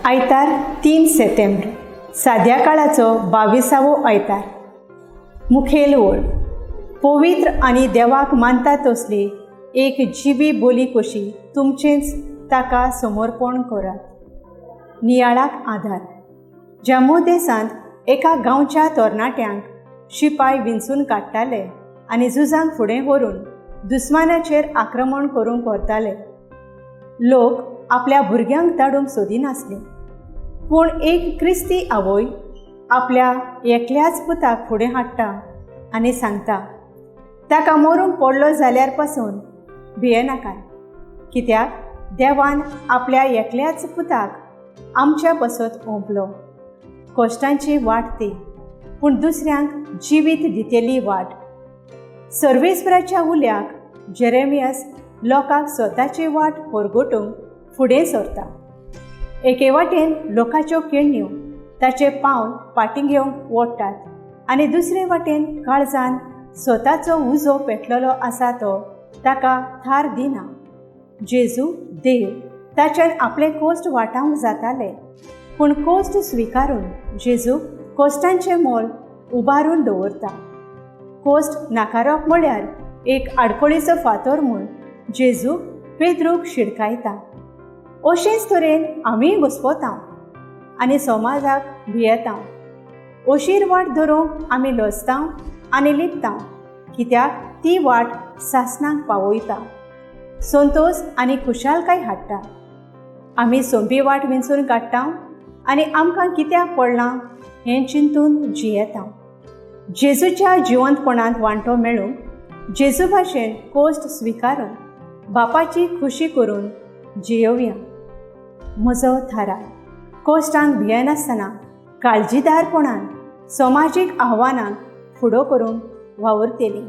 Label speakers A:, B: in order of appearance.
A: आयतार 3 सेतेंब्र, साद्या काळाचो 22वो आयतार. मुखेल ओळ: पवित्र आनी देवाक मानता तसली एक जिवी बोली कशी तुमचेंच ताका समर्पण करात. नियाळाक आधार: जम्मू देशांत एका गांवच्या तरणाट्यांक शिपाय विंचून काडटाले आनी झुजांक फुडें व्हरून दुस्मानाचेर आक्रमण करूंक व्हरताले. लोक आपल्या भुरग्यांक धाडूंक सोदिनासले, पूण एक क्रिस्ती आवय आपल्या एकल्याच पुताक फुडें हाडटा आनी सांगता, ताका मरूंक पडलो जाल्यार पासून भियेनाकात, कित्याक देवान आपल्या एकल्याच पुताक आमच्या पसत ओंपलो. कश्टांची वाट ती, पूण दुसऱ्यांक जिवीत दितेली वाट. सर्वेस्पराच्या उल्याक जेरेमियस लोकांक स्वताची वाट परगटूंक फुडें सरता. एके वाटेन लोकांच्यो केळण्यो ताचे पावल फाटीं घेवंक ओडटात आनी दुसरे वाटेन काळजान स्वताचो उजो पेटलेलो आसा तो ताका थार दिना. जेजू देव ताच्यान आपले कोश्ट वाटावंक जाताले, पूण कोश्ट स्विकारून जेजू कोश्टांचें मोल उबारून दवरता. कोश्ट नाकारप म्हळ्यार एक आडखळीचो फातर म्हूण जेजू पेद्रूक शिडकायता. अशेंच तरेन आमीय घुस्पता आनी समाजाक भियेता. अशीर वाट धरूंक आमी लजता आनी लिपता, कित्याक ती वाट सासणाक पावयता, संतोश आनी खुशालकाय हाडटा. आमी सोंपी वाट विंचून काडटा आनी आमकां कित्याक पडलां हें चिंतून जियेता. जेजूच्या जिवंतपणांत वांटो मेळूंक जेजू भाशेन कोश्ट स्विकारून बापाची खुशी करून जियोवया. म्हजो थाराय: कोश्टांक भियेनासतना काळजीदारपणान समाजीक आव्हानांक फुडो करूंक वावुरतली.